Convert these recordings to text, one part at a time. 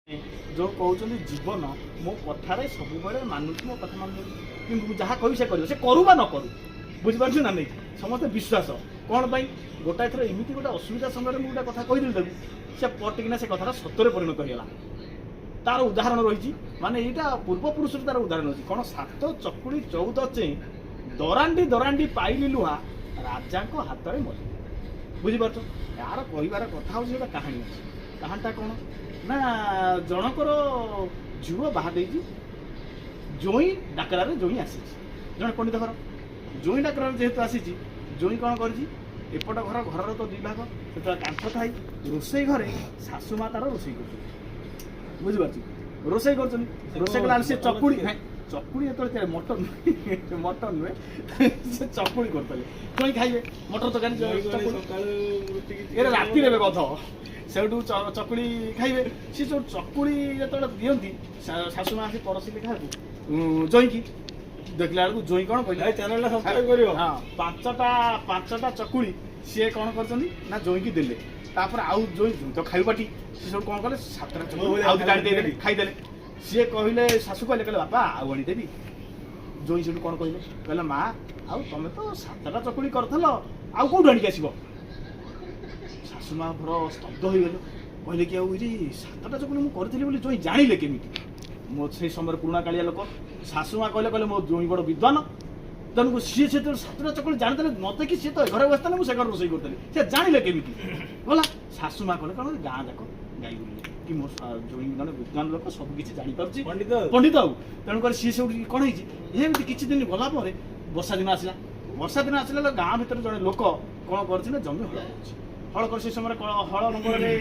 ଯେଉଁ କହୁଛନ୍ତି ଜୀବନ ମୋ କଥାରେ ସବୁବେଳେ ମାନୁଛି, ମୋ କଥା ମାନୁଛି, କିନ୍ତୁ ମୁଁ ଯାହା କହିବି ସେ କରିବ, ସେ କରୁ ବା ନ କରୁ। ବୁଝିପାରୁଛୁ ନା ନାଇଁ? ସମସ୍ତେ ବିଶ୍ୱାସ କ'ଣ ପାଇଁ? ଗୋଟାଏ ଥର ଏମିତି ଗୋଟେ ଅସୁବିଧା ସମୟରେ ମୁଁ ଗୋଟେ କଥା କହିଦେଲି ତାକୁ, ସେ ପଟିକିନା ସେ କଥାଟା ସତରେ ପରିଣତ ହେଇଗଲା। ତାର ଉଦାହରଣ ରହିଛି, ମାନେ ଏଇଟା ପୂର୍ବପୁରୁଷରୁ ତାର ଉଦାହରଣ ଅଛି। କ'ଣ? ସାତ ଚକୁଳି 14 ଚେଁ, ଦରାଣ୍ଡି ଦରାଣ୍ଡି ପାଇଲି ଲୁହା, ରାଜାଙ୍କ ହାତରେ ମଲି। ବୁଝିପାରୁଛ? ଏହାର କହିବାର କଥା ହେଉଛି, ଗୋଟେ କାହାଣୀ ଅଛି। କାହାଣୀଟା କ'ଣ ନା, ଜଣଙ୍କର ଝିଅ ବାହା ଦେଇଛି, ଜୋଇଁ ଡାକରାରେ ଜୋଇଁ ଆସିଛି ଜଣେ ପଣ୍ଡିତ ଘର। ଜୋଇଁ ଡାକରାରେ ଯେହେତୁ ଆସିଛି, ଜୋଇଁ କ'ଣ କରିଛି? ଏପଟ ଘର, ଘରର ତ ଦୁଇ ଭାଗ, ସେତେବେଳେ କାନ୍ଥ ଥାଇ ରୋଷେଇ ଘରେ ଶାଶୁ ମା ତାର ରୋଷେଇ କରୁଛନ୍ତି। ବୁଝିପାରୁଛୁ? ରୋଷେଇ କରୁଛନ୍ତି। ରୋଷେଇ କଲା ସେ ଚକୁଳି, ନାଇଁ, ଚକୁଳି ଯେତେବେଳେ ତିଆରି, ମଟନ, ମଟନ ନୁହେଁ, ସେ ଚକୁଳି କରୁଥିଲେ, ଜୋଇଁ ଖାଇବେ ମଟର ତରକାରୀ ଚକୁଳି। ସକାଳୁ ରୁଟି। ଏଇଟା ରାତିରେ ଏବେ ଗଧ। ସେଇଠୁ ଚକୁଳି ଖାଇବେ। ସେ ଯୋଉ ଚକୁଳି ଯେତେବେଳେ ଦିଅନ୍ତି, ଶାଶୁ ମା ଆସି ପରସିଲେ ଖାଇବାକୁ ଜୋଇଁକି। ଦେଖିଲା ବେଳକୁ ଜୋଇଁ କ'ଣ କହିଲେ? ଭାଇ, ଚ୍ୟାନେଲଟା ସବସ୍କ୍ରାଇବ କରିବ। ହଁ, ପାଞ୍ଚଟା ଚକୁଳି ସିଏ କ'ଣ କରିଛନ୍ତି ନା ଜୋଇଁକି ଦେଲେ। ତାପରେ ଆଉ ଜୋଇଁ ତ ଖାଇବ ପାଟି, ସେ ସବୁ କ'ଣ କଲେ? ସାତଟା ଚକୁଳି ଆଉ ଦିଟା ଆଣି ଦେଇଦେଲେ, ଖାଇଦେଲେ। ସିଏ କହିଲେ, ଶାଶୁ କହିଲେ, କହିଲେ, "ବାପା, ଆଉ ଆଣିଦେବି?" ଜୋଇଁ ସେଠୁ କ'ଣ କହିଲେ? କହିଲେ, "ମା, ଆଉ ତମେ ତ ସାତଟା ଚକୁଳି କରିଥିଲ, ଆଉ କୋଉଠୁ ଆଣିକି ଆସିବ?" ଶାଶୁ ମା ଘର ସ୍ତବ୍ଧ ହେଇଗଲେ। କହିଲେ କି, ଆଉ ଏଇଠି ସାତଟା ଚକୁଳି ମୁଁ କରିଥିଲି ବୋଲି ଜୋଇଁ ଜାଣିଲେ କେମିତି? ମୋ ସେଇ ସମୟରେ ପୁରୁଣା କାଳିଆ ଲୋକ। ଶାଶୁ ମା କହିଲେ, କହିଲେ, ମୋ ଜୋଇଁ ବଡ଼ ବିଦ୍ୱାନ, ତେଣୁ ସିଏ ସେତେବେଳେ ସାତଟା ଚକୁଳି ଜାଣିଦେଲେ। ନ ଦେଖି ସିଏ ତ ଏ ଘରେ ବସିଥିଲେ, ମୁଁ ସେ ଘରେ ରୋଷେଇ କରୁଥିଲି, ସେ ଜାଣିଲେ କେମିତି? ଗଲା। ଶାଶୁ ମା କହିଲେ କ'ଣ, ଗାଁ ଯାକ ଗାଇ ବୁଲିଲେ କି ମୋ ଜୋଇଁ ଜଣେ ବିଦ୍ୱାନ ଲୋକ, ସବୁ କିଛି ଜାଣିପାରୁଛି। ପଣ୍ଡିତ। ପଣ୍ଡିତ। ଆଉ ତେଣୁକରି ସିଏ ସେଉଠୁ କ'ଣ ହେଇଛି, ଏମିତି କିଛି ଦିନ ଗଲା ପରେ ବର୍ଷା ଦିନ ଆସିଲା। ବର୍ଷା ଦିନ ଆସିଲା ବେଳକୁ ଗାଁ ଭିତରେ ଜଣେ ଲୋକ କ'ଣ କରୁଛି ନା ଜମି ହଳ କରୁଛି। ହଳ କରି ସେ ସମୟରେ ହଳ ଲଙ୍ଗଳରେ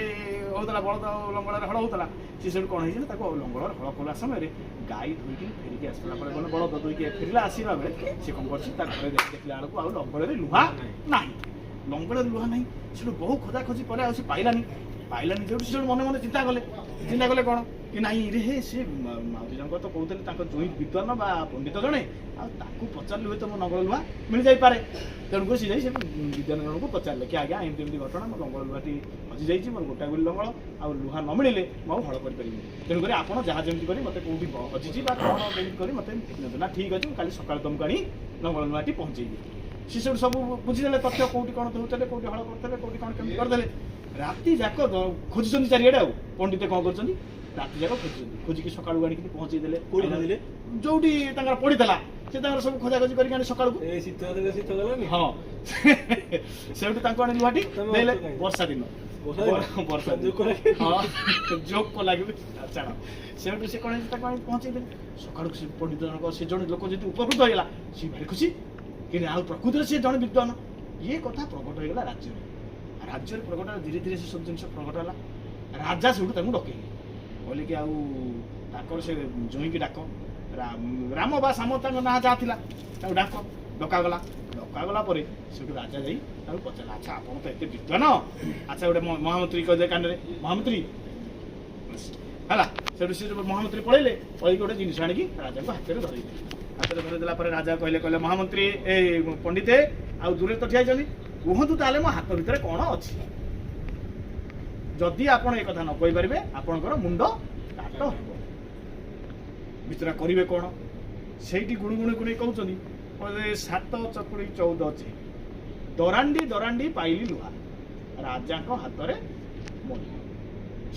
ହଉଥିଲା, ବଳଦ ଲଙ୍ଗଳରେ ହଳ ହଉଥିଲା। ସେ ସେଠୁ କ'ଣ ହେଇଛି ନା ତାକୁ ଲଙ୍ଗଳରେ ହଳ କଲା ସମୟରେ ଗାଈ ଧୋଇକି ଫେରିକି ଆସିଲା ପରେ, ମାନେ ବଳଦ ଧୋଇକି ଫେରିଲା, ଆସିଲା ବେଳେ ସେ କ'ଣ କରିଛି, ତା ଘରେ ଦେଖିଲା ବେଳକୁ ଆଉ ଲଙ୍ଗଳରେ ଲୁହା ନାହିଁ। ଲଙ୍ଗଳରେ ଲୁହା ନାହିଁ। ସେଠୁ ବହୁ ଖୋଜାଖୋଜି ପରେ ଆଉ ସେ ପାଇଲାନି। ପାଇଲାନି ଯେଉଁଠି, ସେ ମନେ ମନେ ଚିନ୍ତା କଲେ। ଚିନ୍ତା କଲେ କ'ଣ କି, ନାଇଁ ରେ ହେ, ସେ ମାଉସୀ ଜଣକ ତ କହୁଥିଲେ ତାଙ୍କ ଜୋଇଁ ବିଦ୍ୱାନ ବା ପଣ୍ଡିତ ଜଣେ, ଆଉ ତାକୁ ପଚାରିଲେ ହୁଏତ ମୋ ନଙ୍ଗଳ ଲୁହା ମିଳିଯାଇପାରେ। ତେଣୁକରି ସେ ଯାଇ ସେ ବିଦ୍ୱାନ ଜଣକୁ ପଚାରିଲେ କି, ଆଜ୍ଞା, ଏମିତି ଏମିତି ଘଟଣା, ମୋ ଲଙ୍ଗଳ ଲୁହାଟି ହଜିଯାଇଛି, ମୋର ଗୋଟା ଗୁଲି ଲଙ୍ଗଳ, ଆଉ ଲୁହା ନ ମିଳିଲେ ମୁଁ ଆଉ ହଳ କରିପାରିବିନି। ତେଣୁକରି ଆପଣ ଯାହା ଯେମିତି କରି ମୋତେ କେଉଁଠି ହଜିଛି ବା କ'ଣ କେମିତି କରି ମୋତେ ଦିଅନ୍ତୁ। ନା, ଠିକ୍ ଅଛି, ମୁଁ କାଲି ସକାଳେ ତୁମକୁ ଆଣି ଲଙ୍ଗଳ ଲୁହାଟି ପହଞ୍ଚେଇବି। ସେ ସେଠୁ ସବୁ ବୁଝିଦେଲେ ତଥ୍ୟ, କୋଉଠି କ'ଣ ଧୋଉଥିଲେ, କୋଉଠି ହଳ କରୁଥିଲେ, କୋଉଠି କ'ଣ କେମିତି କରିଦେଲେ। ରାତି ଯାକ ଖୋଜିଛନ୍ତି ଚାରିଆଡ଼େ। ଆଉ ପଣ୍ଡିତ କ'ଣ କରୁଛନ୍ତି? ରାତି ଯାକ ଖୋଜିଛନ୍ତି, ଖୋଜିକି ସକାଳୁ ଆଣିକି ପହଞ୍ଚେଇ ଦେଲେ। କୋଉଠି ଖୋଜିଲେ? ଯୋଉଠି ତାଙ୍କର ପଡ଼ିଥିଲା, ସେ ତାଙ୍କର ସବୁ ଖୋଜାଖୋଜି କରିକି ଆଣି ସକାଳକୁ ଏ ଶୀତ ଦିନେ ଶୀତ ଗଲାନି। ହଁ, ସେଇଠୁ ତାଙ୍କୁ ଆଣି ଲୁହାଟି ତମେ ଦେଲେ। ଅଛ କାଇଁ? ବର୍ଷା ଦିନ। ବର୍ଷା ଦିନ? ବର୍ଷା ଦିନ। ଜୋକ ଲାଗିବ। ହଁ, ଜୋକ ଲାଗିବ। ଛାଡ଼, ସେଇଠୁ ସେ କ'ଣ ହେଇଛି, ତାକୁ ଆଣି ପହଞ୍ଚେଇ ଦେଲେ ସକାଳୁ। ସେ ପଣ୍ଡିତ ଜଣକ, ସେ ଜଣେ ଲୋକ ଯେହେତୁ ଉପକୃତ ହେଇଗଲା, ସିଏ ଭାରି ଖୁସି କି ଆଉ ପ୍ରକୃତରେ ସେ ଜଣେ ବିଦ୍ୱାନ। ଇଏ କଥା ପ୍ରକଟ ହେଇଗଲା ରାଜ୍ୟରେ। ରାଜ୍ୟରେ ପ୍ରକଟ ହେଲା, ଧୀରେ ଧୀରେ ସେ ସବୁ ଜିନିଷ ପ୍ରକଟ ହେଲା। ରାଜା ସେଇଠୁ ତାଙ୍କୁ ଡକେଇଲେ। କହିଲେ କି, ଆଉ ତାଙ୍କର ସେ ଜୋଇଁକି ଡାକ, ରାମ ବା ସାମ, ତାଙ୍କ ନାଁ ଯାହା ଥିଲା, ତାକୁ ଡାକ। ଡକାଗଲା। ଡକାଗଲା ପରେ ସେଇଠୁ ରାଜା ଯାଇ ତାକୁ ପଚାରିଲା, ଆଚ୍ଛା, ଆପଣ ତ ଏତେ ବିଦ୍ୱାନ, ଆଚ୍ଛା, ଗୋଟେ ମହାମନ୍ତ୍ରୀ କହିଲେ କାନରେ, ମହାମନ୍ତ୍ରୀ ହେଲା। ସେଠୁ ସେ ଯୋଉ ମହାମନ୍ତ୍ରୀ ପଳେଇଲେ, ପଳେଇକି ଗୋଟେ ଜିନିଷ ଆଣିକି ରାଜାଙ୍କୁ ହାତରେ ଧରେଇଦେଲେ। ହାତରେ ଧରେଇଦେଲା ପରେ ରାଜା କହିଲେ, କହିଲେ, ମହାମନ୍ତ୍ରୀ, ଏ ପଣ୍ଡିତେ, ଆଉ ଦୂରରେ ତ ଠିଆ ହେଇଛନ୍ତି, କୁହନ୍ତୁ ତାହେଲେ ମୋ ହାତ ଭିତରେ କ'ଣ ଅଛି? ଯଦି ଆପଣ ଏ କଥା ନ କହିପାରିବେ, ଆପଣଙ୍କର ମୁଣ୍ଡ କାଟ ହେବ। ବିଚରା କରିବେ କ'ଣ? ସେଇଠି ଗୁଣୁ ଗୁଣୁ ଗୁଣି କହୁଛନ୍ତି, କହିଲେ, ସାତ ଚକୁଳି 14 ଅଛି, ଦରାଣ୍ଡି ଦରାଣ୍ଡି ପାଇଲି ଲୁହା, ରାଜାଙ୍କ ହାତରେ ମଲି।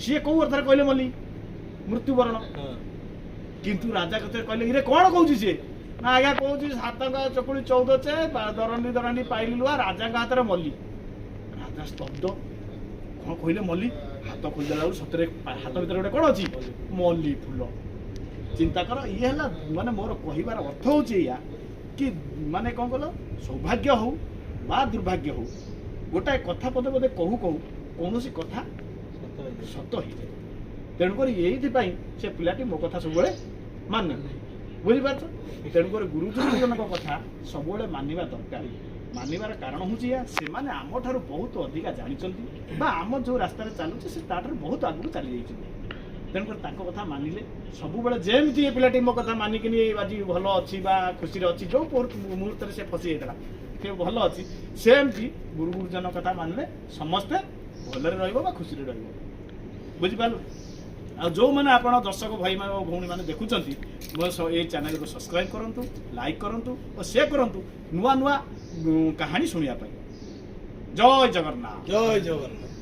ସିଏ କୋଉ ଅର୍ଥରେ କହିଲେ ମଲି? ମୃତ୍ୟୁବରଣ। କିନ୍ତୁ ରାଜା କତିରେ କହିଲେ, ଇରେ, କ'ଣ କହୁଛି ସିଏ? ନା ଆଜ୍ଞା, କହୁଛି ସାତ ଚକୁଳି 14 ଚେ, ଦରାଣ୍ଡି ଦରାଣ୍ଡି ପାଇଲି ଲୁହା, ରାଜାଙ୍କ ହାତରେ ମଲି। ରାଜା ସ୍ତବ୍ଧ। କ'ଣ କହିଲେ ମଲି? ହାତ ଖୋଲିଦେଲା ବେଳକୁ ସତରେ ହାତ ଭିତରେ ଗୋଟେ କ'ଣ ଅଛି? ମଲି ଫୁଲ। ଚିନ୍ତା କର, ଇଏ ହେଲା, ମାନେ ମୋର କହିବାର ଅର୍ଥ ହେଉଛି ଏଇଆ କି, ମାନେ କ'ଣ କଲ, ସୌଭାଗ୍ୟ ହଉ ବା ଦୁର୍ଭାଗ୍ୟ ହଉ, ଗୋଟାଏ କଥା ପଦେ ପଦେ କହୁ କହୁ କୌଣସି କଥା ସତ ହେଇଯାଏ। ତେଣୁକରି ଏଇଥିପାଇଁ ସେ ପିଲାଟି ମୋ କଥା ସବୁବେଳେ ମାନେ। ବୁଝିପାରୁଛ? ତେଣୁକରି ଗୁରୁଜନଙ୍କ କଥା ସବୁବେଳେ ମାନିବା ଦରକାର। ମାନିବାର କାରଣ ହେଉଛି ଏଇଆ, ସେମାନେ ଆମଠାରୁ ବହୁତ ଅଧିକା ଜାଣିଛନ୍ତି ବା ଆମ ଯେଉଁ ରାସ୍ତାରେ ଚାଲୁଛି, ସେ ତାଠାରୁ ବହୁତ ଆଗକୁ ଚାଲି ଯାଇଛନ୍ତି। ତେଣୁକରି ତାଙ୍କ କଥା ମାନିଲେ ସବୁବେଳେ, ଯେମିତି ଏ ପିଲାଟି ମୋ କଥା ମାନିକିନି ଆଜି ଭଲ ଅଛି ବା ଖୁସିରେ ଅଛି, ଯେଉଁ ମୁହୂର୍ତ୍ତରେ ସେ ଫସି ଯାଇଥିଲା ସେ ଭଲ ଅଛି, ସେମିତି ଗୁରୁ ଗୁରୁଜନ କଥା ମାନିଲେ ସମସ୍ତେ ଭଲରେ ରହିବ ବା ଖୁସିରେ ରହିବ। ବୁଝିପାରିଲୁ? ଆଉ ଯେଉଁମାନେ ଆପଣ ଦର୍ଶକ ଭାଇମାନେ ଓ ଭଉଣୀମାନେ ଦେଖୁଛନ୍ତି, ମୋ ଏଇ ଚ୍ୟାନେଲକୁ ସବସ୍କ୍ରାଇବ୍ କରନ୍ତୁ, ଲାଇକ୍ କରନ୍ତୁ ଓ ସେୟାର କରନ୍ତୁ ନୂଆ ନୂଆ କାହାଣୀ ଶୁଣିବା ପାଇଁ। ଜୟ ଜଗନ୍ନାଥ। ଜୟ ଜଗନ୍ନାଥ।